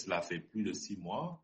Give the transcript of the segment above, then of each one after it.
Cela fait plus de 6 mois.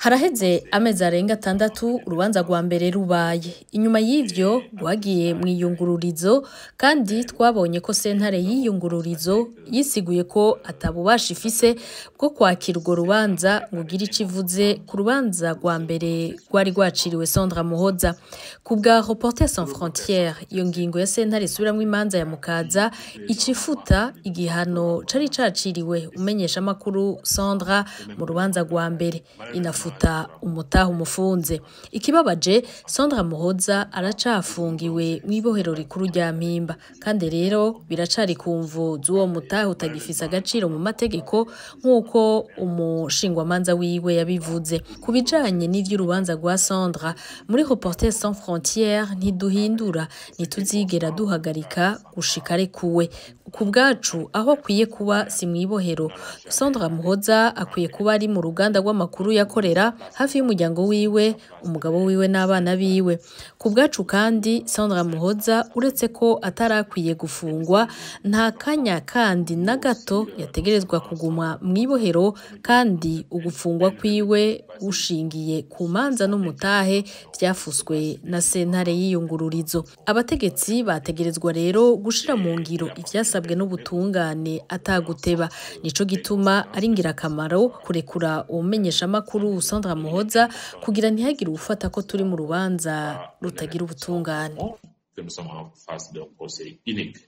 Haraheze amezi arenga 6 urubanza rwa mbere rubaye. Inyuma y'ivyo rwagiye mw'iyungururizo, kandi twabonye ko sentare y'iyungururizo yisiguye ko atabubasha ifise bwo kwakira urwo rubanza ngo ugire ico ivuze ku rubanza rwa mbere rwari rwaciriwe Sandra Muhoza. Ku bwa Reporters sans frontières, iyo ngingo ya sentare isubiramwo imanza ya Mukaza ica ifuta igihano cari caciriwe umenyeshamakuru Sandra mu rubanza rwa mbere, inafuta umutahe umufunze. Ikibabaje, Sandra Muhoza aracafungiwe mw'ibohero rikuru rya Mpimba, kandi rero biracari ku mvo z'uwo mutahe utagifise agaciro mu mategeko, nk'uko umushingwamanza wiwe yabivuze. Ku bijanye n'ivy'urubanza rwa Sandra, muri Reporters sans frontières ntiduhindura, ntituzigera duhagarika gushika arekuwe. Ku bwacu, aho akwiye kuba si mw'ibohero. Sandra Muhoza akwiye kuba ari mu ruganda rw'amakuru yakorera, hafi y'umuryango wiwe, umugabo wiwe n'abana biwe. Ku bwacu kandi, Sandra Muhoza, uretse ko atarakwiye gufungwa, nta kanya kandi na gato yategerezwa kuguma mw'ibohero, kandi ugufungwa kwiwe gushingiye ku manza n'umutahe vyafuswe na sentare y'iyungururizo. Abategetsi bategerezwa rero gushira mu ngiro ivyasabwe n'ubutungane ataguteba. Nico gituma ari ngirakamaro kurekura uwumenyeshamakuru Sandra Muhoza, kugira ntihagire uwufata ko turi mu rubanza rutagira ubutungane. Que nous sommes en face d'un procès unique.